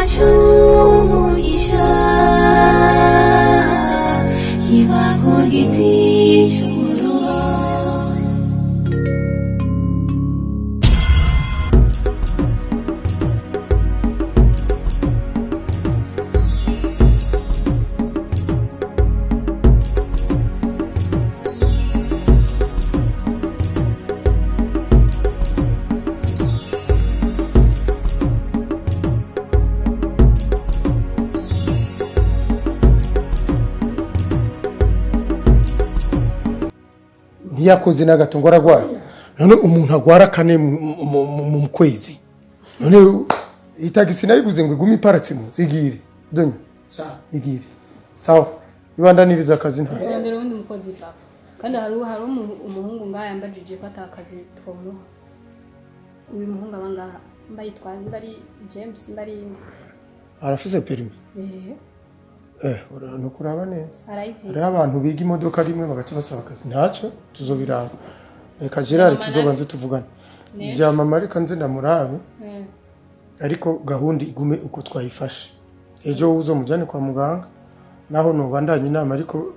Cy'umugisha kiba ku giti cy'umuruho. Ntiyakoze na gato ngo aragwaye. None umuntu agwara kane mu kwezi? None itagisi nayibuze ngo igume iparatse mu nzu? Igire donya, igire. Sawa, ibandaniriza akazi nta Kurondera uwundi mukozi, papa. Kandi hari umuhungu ngaha yambajije ko atakazi twomuha. Uyu muhungu aba ngaha, mba yitwa, mba ari James, mba ari inde? Arafise permis? Eh. Nukuraba neza. Arayifise. Hariho abantu biga imodoka rimwe bagaca basaba akazi. Ntacyo, tuzobiraba. Reka Gerard Mama. Tuzobanze tuvugane. Neza. Bya mama, reka nze ndamurabe. Ariko gahunda igume uko twayifashe. Ejo uzomujyane kwa muganga, naho nubandanya inama, ariko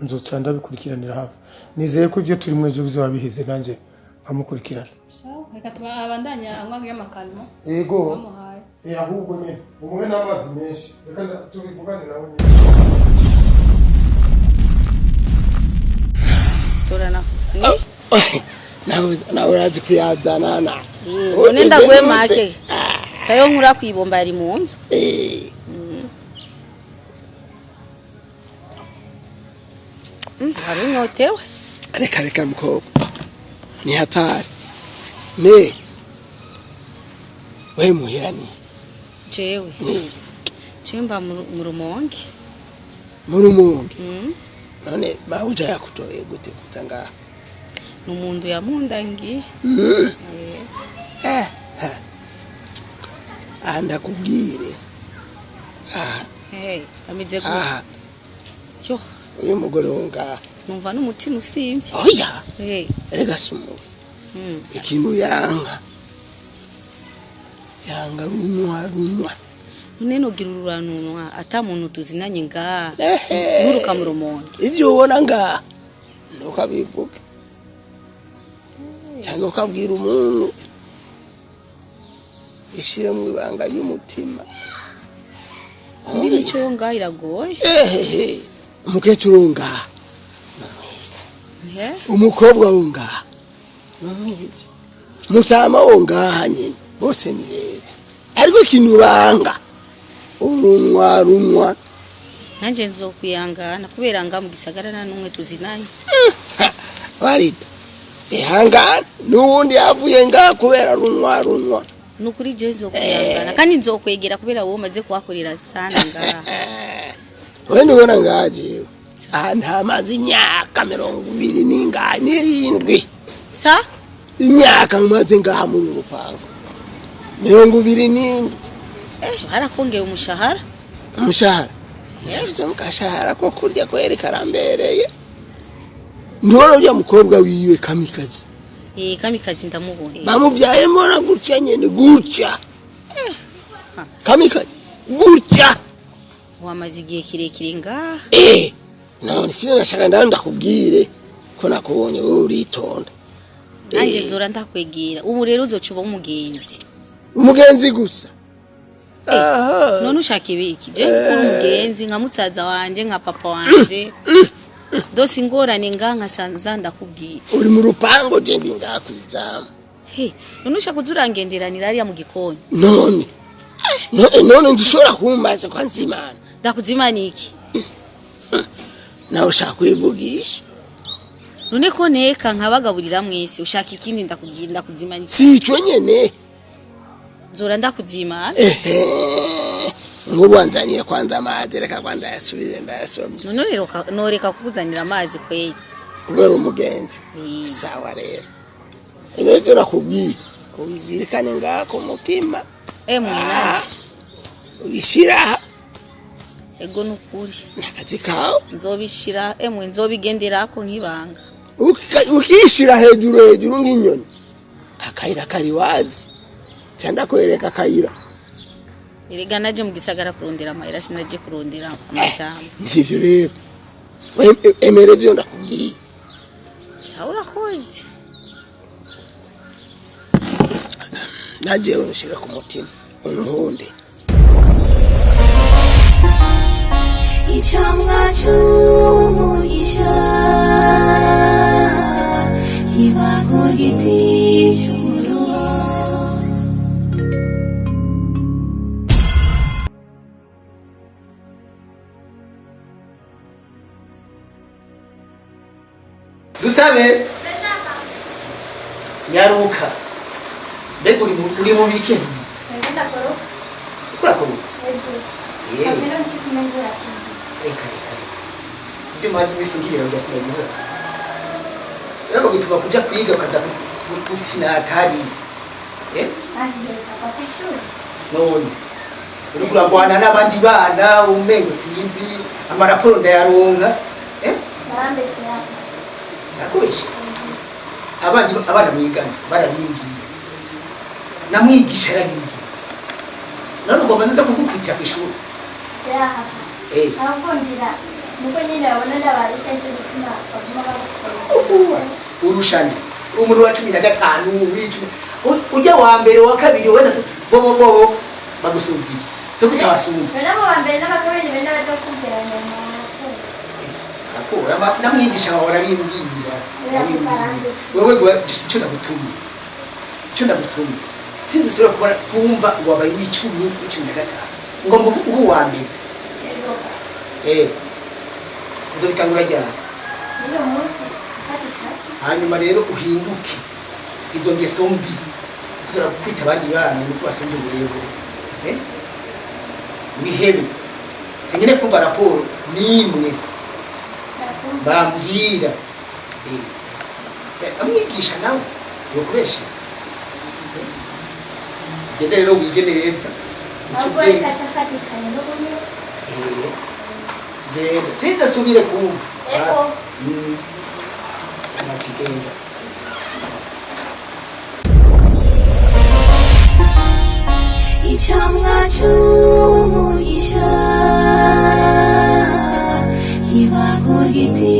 nzoca ndabikurikiranira hafi. Nizeye ko ibyo turimo ejo bizoba biheze, nanjye nkamukurikirana. Sawa, reka tubandanye anywa y'amakanwa Yego. bamuhaye. Ahubwo nyine umuhe n'amazi menshi. Reka tubivugane nawe nyine. Torana. Nawe urazi kuyazana na None ndaguhe make sayo nkura kwibomba yari mu nzu. Wari unyotewe. Reka reka, mukobwa, ni hatari me we muhira ni Jewe? Jewe mba mu Rumonge. Mu Rumonge? Mm. None mawuja yakutoye gute kuza ngaha? Ni umuntu yamundangiye. Eh, ha. Aha ndakubwire aha. Hey, ameze gute? Aha. Yo. Uyu mugore wo ngaha. Numva n'umutima usimvye. Oya. Hey. Erega si umubi. Ikintu yanga, yanga runwa runwa. None nogira ururanunwa ata muntu tuzinanye ngaha? Ehe. Nturuka mu Rumonge. Ivyo ubona ngaha ntukabivuge cyangwa ukabwira umuntu. Ishire mu ibanga y'umutima. Mbi mico yo ngaha iragoye. Ehehe, umukecuru wo ngaha, He? umukobwa wo ngaha ni mwiza, mutama wo ngaha nyine, bose ni beza, ariko ikintu banga urunwa runwa. Nanje nzokwihangana kubera nga mu gisagara nta n'umwe tuzinanye. Warida, ihangana n'uwundi yavuye ngaha kubera runwa runwa. Nukuri je nzokwihangana kandi nzokwegera kubera wowe umaze kuhakorera sana ngaha. We ndubona ngaha jewe aha ntamaze imyaka 27 Sa? Imyaka maze ngaha muri uru rupangu 27. Eh, barakongeye umushahara? Umushahara ndafise, mu gashahara ko kurya kweri karambereye. Ndubona uriya mukobwa wiwe Kamikazi. Eh, Kamikazi ndamubona. Bamubyaye mbona gutya nyene, gutya Kamikazi gutya. Wamaze igihe kirekire ngaha. Eh, none sibyo nashaka ndawe ndakubwire ko nakubonye wowe uritonda. Nanjye nzora ndakwegera. Ubu rero uzoca uba umugenzi. Umugenzi gusa. Aha. None ushaka ibiki? Je nzi ko uri umugenzi nka musaza wanje, nka papa wanje. Dose ingorane ngaha nkaca ndakubwira. Uri mu rupango, je ndi ngaha kwizamu. He, none ushaka kuza urangenderanira hariya mu gikoni? None ndushobora kumbaza kwa nzimana? Ndakuzimana iki? Nawe ushaka kwivugisha. None ko nteka nkabagaburira mwese, ushaka ikindi? Ndakubwira, ndakuzimana iki? Si ico nyene. Nzora ndakuzimana. Ehe, nk'ubu wanzaniye kwanza amazi, reka kwa ndayasubize ndayasomye. None rero noreka kukuzanira amazi kweli? Kubera umugenzi. Eh. Sawa rero, ibyo nakubwiye ubizirikane ngaha ku mutima. Eh, mwana. Ubishyira aha. Ego, nukuri. N'akazi kawe. Nzobishira, emwe, nzobigenderako nk'ibanga. Ukishira hejuru hejuru nk'inyoni. Akayira kari wazi, ca ndakwereka akayira. Erega naje mu gisagara kurondera amahera, sinaje kurondera amajambo. Nivyo rero, emere ivyo ndakubwiye. Sawa, urakoze. Najewe nshira ku mutima unkunde. Icamwa c'umugisha kiba ku giti c'umuruho. Dusabe, nyaruka. Mbega uri mu bike? Urakora? Reka reka reka, ibyo umaze iminsi ungirira ngo sinabihora. Rero bagutuma kuja kwiga ukaza gukina atari none uriko uragwana n'abandi bana, umengo sinzi amaraporo ndayaronka. Nakubeshe? Abandi abana mwigana barabimbwiye, namwigisha yarabimbwiye. None ugomba nza kugukurikira kw'ishuri? Ahubwo nuko nyine babona ndabarusha, nicyo gituma baguma bagusigaye. Urushane umuntu wa 15, w'icumi, ujya wa mbere, wa kabiri, wa gatatu, bobo bobo bagusumbiye, twe kutabasumbye. Rero abo ba mbere n'abakabiri bene baza kugeranya mu matora. Raporo namwigisha wawe arabimbwira, arabimbwira. Wewe ico ndagutumye sinzi sura kubona kumva wabaye w'icumi, w'15, ngomba ubu uwa mbere. Yego. Uzobitangura ryari? N'uyu munsi ufatika. Hanyuma rero uhinduke izo ngeso mbi, kuzara kwita abandi bana nuko basonje uburebure. Wihebe, sinkene kumva raporo nimwe bambwira. Amwigisha nawe yokubesha. Gende rero wige neza, uce Ahubwo ubwenge. reka aca afatikanya n'ubumwe. Genda, sinze subire kumva. Ego. Nakigenda. Icamwa c'umugisha kiba ku giti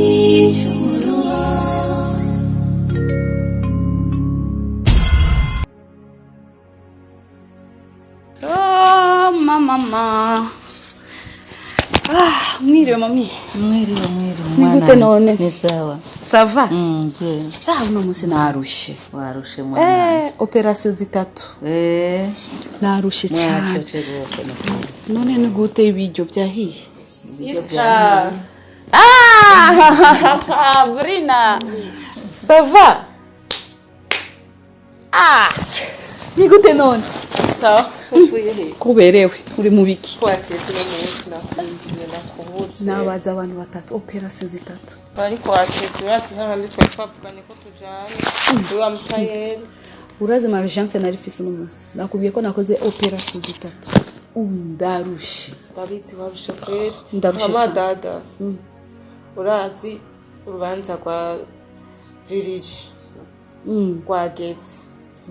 c'umuruho. Oh, mama. Ah, mwiriwe mami. Mwiriwe, mwiriwe. Ni gute none? Ni sawa. Ça va? Je. Ah, uno munsi narushe. Warushe mwana. Operation zitatu. Narushe cyane. Mwachoche rwose nukuri. None ni gute, ibiryo byahiye? Sister. Ah, Brina. Ça va? Ah. Ni gute none? Sawa, uvuye he? Kuberewe uri mu biki? Twatetse uno munsi, nakurindiriye nakubuze. Nabaza abantu batatu, operation zitatu. Ariko watetse, uratse n'abandi twari twavuganye ko tujana uri wa mutayeri. Urazi ma urgence nari mfise uno munsi? Nakubwiye ko nakoze operation zitatu, ubu ndarushe. Ndabizi, warushe kweri. Ndarushe Mama cane. dada, urazi urubanza rwa virigi rwageze,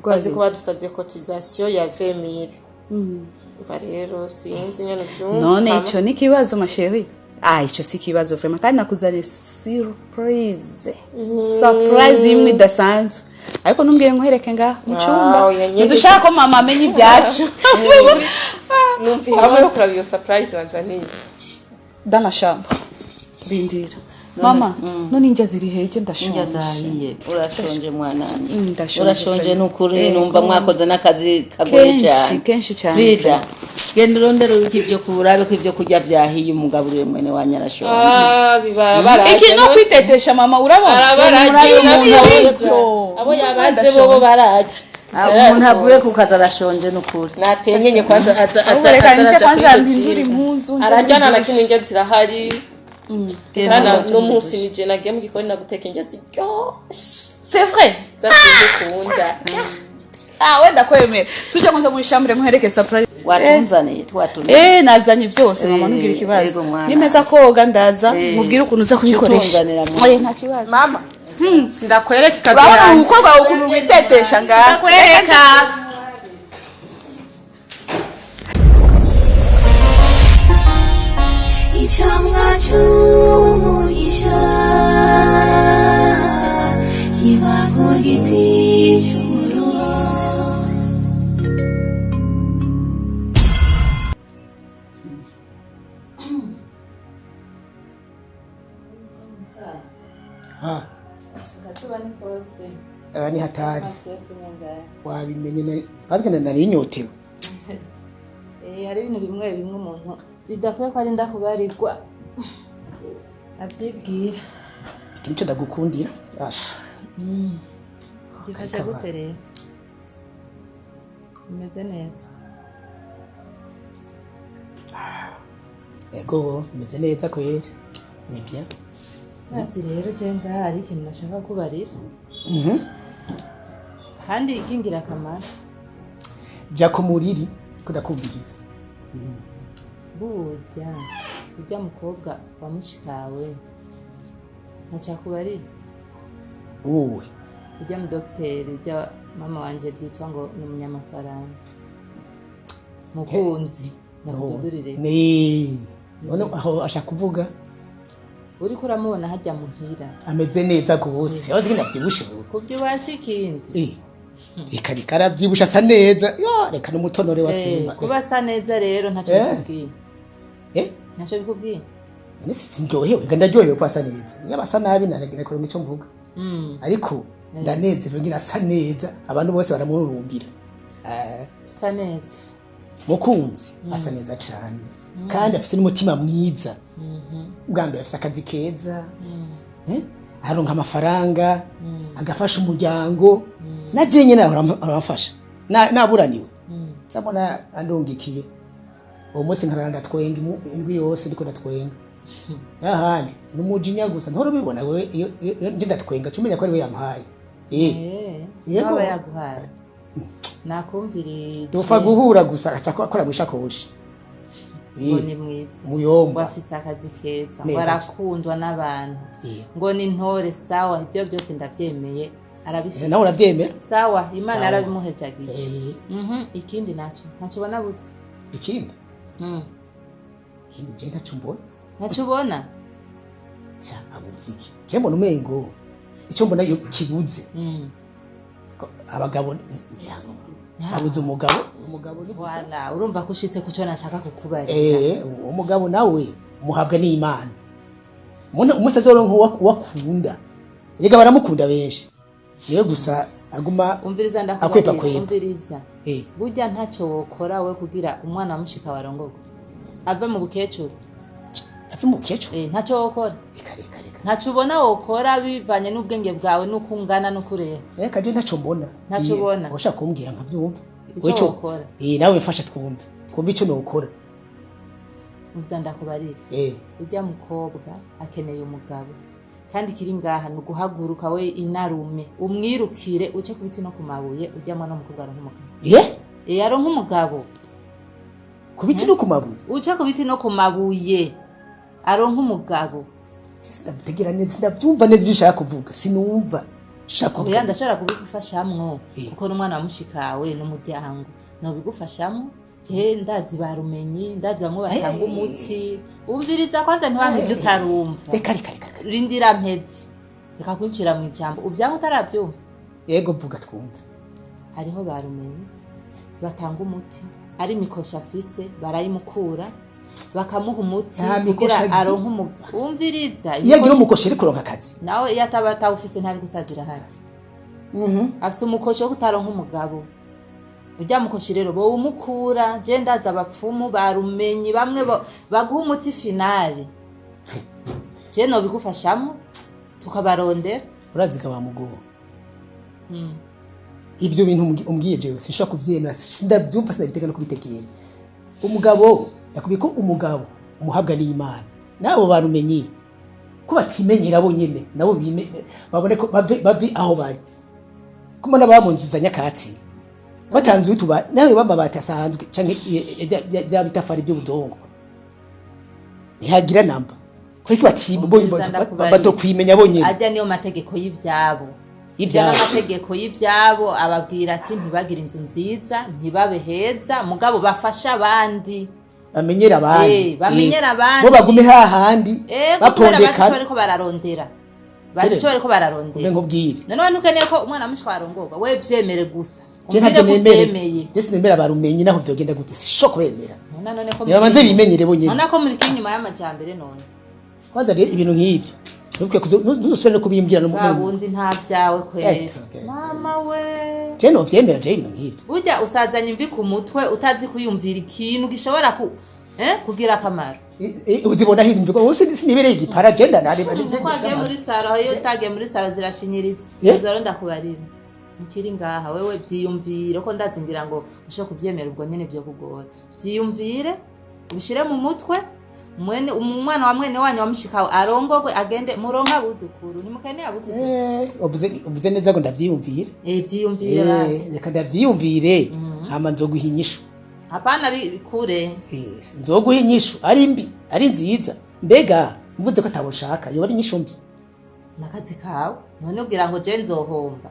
bazi ko badusabye cotisation ya 20 000. Umva rero, sinzi nyene uvyumva. None ico ni kibazo, ma chérie? Ah, ico si kibazo vraiment, kandi nakuzaniye surprise. Surprise imwe idasanzwe. Ariko numbwire nkuhereke ngaha mu cyumba. Wow, yanyegeje. Ntidushaka ko mama amenya ibyacu. Numva hamwe yo kuraba iyo surprise wanzaniye. Dans la chambre, rindira mama. None indya ziri heje? Indya Ndashonje. zahiye. Urashonje mwananje. Ndashonje Urashonje vraiment. nukuri. Yego. Numva mwakoze n'akazi kagoye Kenshi, cyane. kenshi cyane. Frida, genda urondere uriko ibyo kurabe ko ibyo kurya vyahiye, umugaburire mwene wanyu arashonje. Ah, bibara. Iki no kwitetesha mama, urabona? Arabaragiye. Umuntu avuye Abo yabaze bobo baraje. Ah, umuntu avuye ku kazi arashonje nukuri. Natenyenye kwanza. Ahubwo reka nje Aza kwanza kuri mpindure gym. impuzu, nje Arajyana na muri kino, indya zirahari. Genda Kana uze no muri munsi douche. ni je nagiye mu gikoni naguteka indya ziryoshe. C'est vrai? Zakunze kunda. Ah, wenda kwemera. Tujya kwanza muri chambre nkuhereke surprise. Watunzaniye twatunze. Nazanye byose mama, ntugire ikibazo. Yego, mwana. Nimeza koga ndaza mubwire ukuntu uza kubikoresha. Utunzanira, mwana. Nta kibazo. Mama, sindakwereka. Urabona umukobwa wawe ukuntu witetesha ngaha? Kwereka. Ni hatari. Amazi yo kunywa ngaha. Wabimenye bazwi na nari nyotewe. Hari ibintu bimwe bimwe umuntu bidakwiye ko arinda kubarirwa abyibwira. Iki nico ndagukundira. Asha. Gifashe gute rero? Umeze neza? Ego, meze neza kweri. Ni bien. Mazi rero je ngaha hari ikintu nashaka kubarira kandi ikingirakamaro. Ja ku muriri ko ndakumviriza. Burya urya mukobwa wa mushikawe ntacakubarira? Wowe. Urya mudogiteri, urya mama wanje byitwa ngo ni umunyamafaranga, mukunzi nakududurire. Ni none aho ashaka kuvuga? Uriko uramubona hajya muhira. Ameze neza gose. Aho zigenda byibushe wewe. Kubyo wasi ikindi. Reka reka, aravyibushe, asa neza. Ya, reka n'umutonore wa Simba. Kuba asa neza rero ntacyo bikubwiye. Ntacyo bikubwiye. None sindyohewe? Reka, ndaryohewe ko asa neza. Iyo asa nabi naragira kora mico mvuga. Ariko ndanezerewe ngira asa neza. Abantu bose baramurumbira. Asa neza. Mukunzi asa neza cane. Kandi afise n'umutima mwiza. Ubwa mbere afise akazi keza. Aronka amafaranga, agafasha umuryango. Na je nyene ahora aramfasha. Naburaniwe. Nzabona andungikiye. Uwo munsi nkarara ndatwenga indwi yose ndiko ndatwenga. Ahandi numujinya gusa ntoro bibona wewe iyo nje ndatwenga cumenya ko ari we yampaye. Yego. Waba yaguhaye nakumvirije. Dupfa guhura gusa agaca akora mwishakoshi. Ngo ni mwiza, ngo Muyomba. afise akazi keza, ngo Neza. arakundwa n'abantu, ngo ni ntore. Sawa, ibyo byose ndabyemeye, arabifise. Nawe uravyemera? Sawa, Imana Sawa. yarabimuhejagije. Ikindi naco ntaco ubona buze? Ikindi? Ikindi je ntaco mbona. Ntaco ubona? Ca abuze iki? Je mbona umengo ico mbona iyo kibuze. Ko abagabo ngira ngo abuze umugabo, umugabo ni gusa. Wala urumva ko ushitse kuco nashaka kukubarira. Umugabo nawe muhabwa n'Imana. Umuntu umunsi azoronka uwakunda. Erega baramukunda benshi. Niwe gusa aguma Umviriza, akwepa ndakubarira. kwepa. Umviriza. Burya ntacyo wokora we kugira umwana wa mushika warongorwe ave mu bukecuru. Ave mu bukecuru? Ntacyo wokora. Reka reka reka. Ntacyo ubona wokora bivanye n'ubwenge bwawe n'uko ungana n'uko ureha? Reka, je ntacyo mbona. Ntacyo ubona. Ushaka kumbwira nkavyumva. Ico Ico wokora. Nawe mfasha twumve. Twumve ico nokora. Uza ndakubarira. Ujya mukobwa akeneye umugabo, kandi ikiri ngaha ni uguhaguruka we inarume umwirukire, uce ku biti no ku mabuye, ujya mwana w'umukobwa aronka umugabo. Aronka umugabo. Ku biti no ku mabuye? Uce ku biti no ku mabuye aronka umugabo. Sinabitegera neza, sinavyumva neza ibyo ushaka kuvuga. Sinumva. Shaka kuvuga. Oya, ndashobora kubigufashamwo kuko n'umwana wa mushikawe n'umuryango nobigufashamwo. Je ndazi barumenyi, ndazi bamwe batanga umuti. Umviriza kwanza, ntiwanke ibyo utarumva. Reka reka reka. Rindira mpezi, reka kwinjira mu ijambo ubyanka utarabyumva. Yego, mvuga twumve. Hariho barumenyi batanga umuti, ari imikosha afise barayimukura, bakamuha umuti Nta kugira mikosha aronke umviriza. Iyo agira umukoshi ari kuronka akazi. Nawe iyo ataba atawufise ntari gusazira hajya. Afise umukoshi wo kutaronka umugabo. Urya mukoshi rero bowumukura. Je ndazi abapfumu barumenyi bamwe baguha umuti finale. Je nobigufashamwo tukabarondera. Urazi ga bamugobo. Ibyo bintu umbwiye jewe sinshobora kuvyemera, sindabyumva, sinabitega no kubitegera. Umugabo yakubwiye ko umugabo umuhabwa n'Imana. Nabo barumenyi ko batimenyera bo nyene, nabo bime babone ko bave aho bari. Kuma naba mu nzu za nyakatsi. Batanze utuba nawe bamabati asanzwe canke bya bitafari by'ubudongo. Ntihagira namba. Ko iki Umviriza, ndakubarira. batokwimenya bo nyene. Ajya niyo mategeko y'ivyabo. Y'ivyabo. Ajya n'amategeko y'ivyabo ababwira ati ntibagire inzu nziza, ntibabe heza, mugabo bafashe abandi. Bamenyera abandi. Bamenyera abandi. Bo bagume hahandi. Ego, kubera bazi ico bapondeka. bariko bararondera, bazi ico bariko bararondera. Ube nkubwire. Noneho ntukeneye ko umwana mushika arongorwa, we vyemere gusa. Je Umbwire ntabyo ko nemere. uvyemeye. Je sinemera barumenyi naho vyogenda gute. Sisho kubemera. None ko Nibabanze bimenyere bo nyene. None ko muri inyuma y'amajambere none? Kwanza rero ibintu nk'ivyo. Ntukwiye ntuzosubire no kubimbwira no Bwa bundi nta byawe kwera. Eh, okay. Mama we. Je novyemera je ibintu nk'ivyo. Burya usazanye imvi ku mutwe utazi kuyumvira ikintu gishobora ku kugira akamaro. Uzibona hizi mvugo ubu sinibereye igipara je ndanari. Nuko wagiye muri saro, iyo utagiye muri saro zirashinyiriza. Zoro ndakubarira. Mukiri ngaha wewe byiyumvire ko ndazingira ngo ushobora kubyemera ubwo nyene byo kugora. Byiyumvire ubishire mu mutwe, mwene umwana wa mwene wanyu wamushikawe arongogwe agende muronka abuzukuru, nimukeneye abuzukuru. Uvuze neza ngo ndavyiyumvire. Byiyumvire basi. Reka ndavyiyumvire hama nzoguha inyishu. Hapana bikure. Nzoguha inyishu ari mbi ari nziza, mbega mvuze ko ataboshaka yoba ari inyishu mbi. Nakazi kawe none ubwira ngo je nzohomba.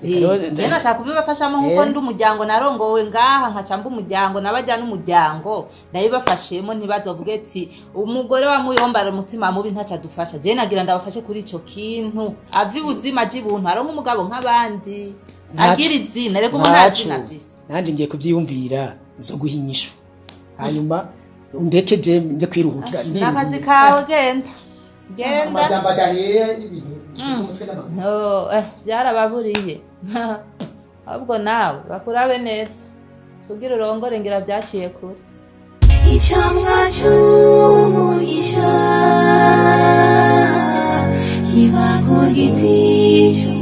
Reka rero Je nashaka kubibafashamo nkuko ndi umuryango narongowe ngaha nkaca mba umuryango nabajya n'umuryango ndabibafashemo, ntibazovuge ati umugore wa muyombara umutima mubi ntaco adufasha. Je nagira ndabafashe kuri ico kintu, ave ibuzima aje ibuntu, aronke umugabo nk'abandi, agira izina. Reka ubu nta zina afise. Nanje ngiye kuvyiyumvira, nzoguha inyishu hanyuma undeke je nje kwiruhukira. Nakazi kawe, genda genda. Amajambo adahera y'ibintu umutwe n'amaguru. Oh, byarababuriye. Ahubwo nawe bakurabe neza kugira urongore, ngira byaciye kure. Icamwa c'umugisha kiba ku giti.